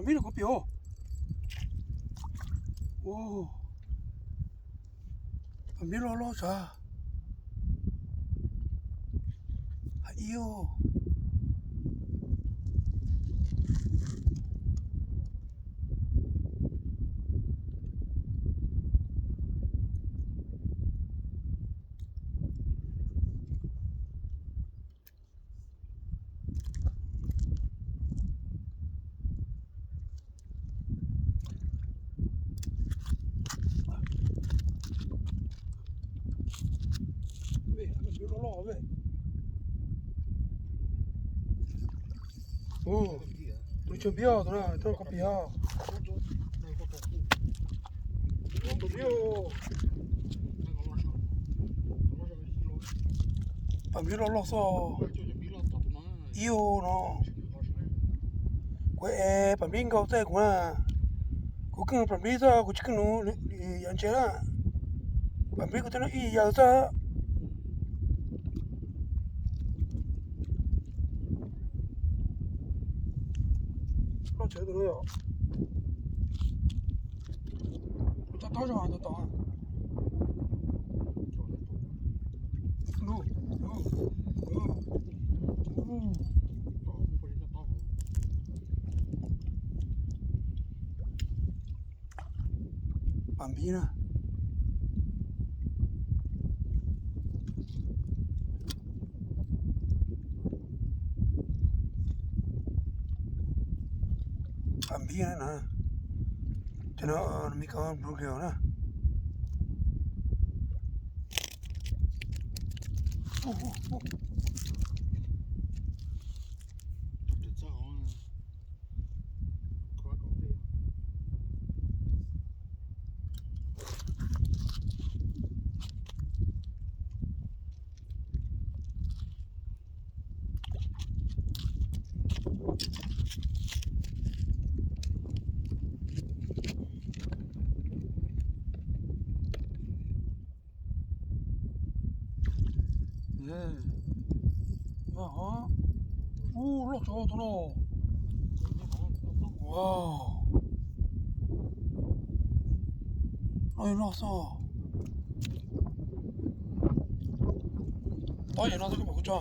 Pib no kuv pim os. Pas nplib loj loj sav. Hais ib. Tus tsis npib os, tus no koj pim os. Pas nplib loj loj xwb. Ib no. Kuv es pas nplib nkaus tej kuv na. Kuv keej pas nplib xwb, kuv tsis keej nuv yav ntse na. Pas nplib kuv tej no ib yaws xwb. Loj tsev tus no yom. Kuv tso taub zoo tom tom. Pas npib na. Pas npib na. Cov no me kab bluegill na. Ub, loj tshaj tus no. Loj, loj xwb. Tob yam no xwb koj mam kuv tso.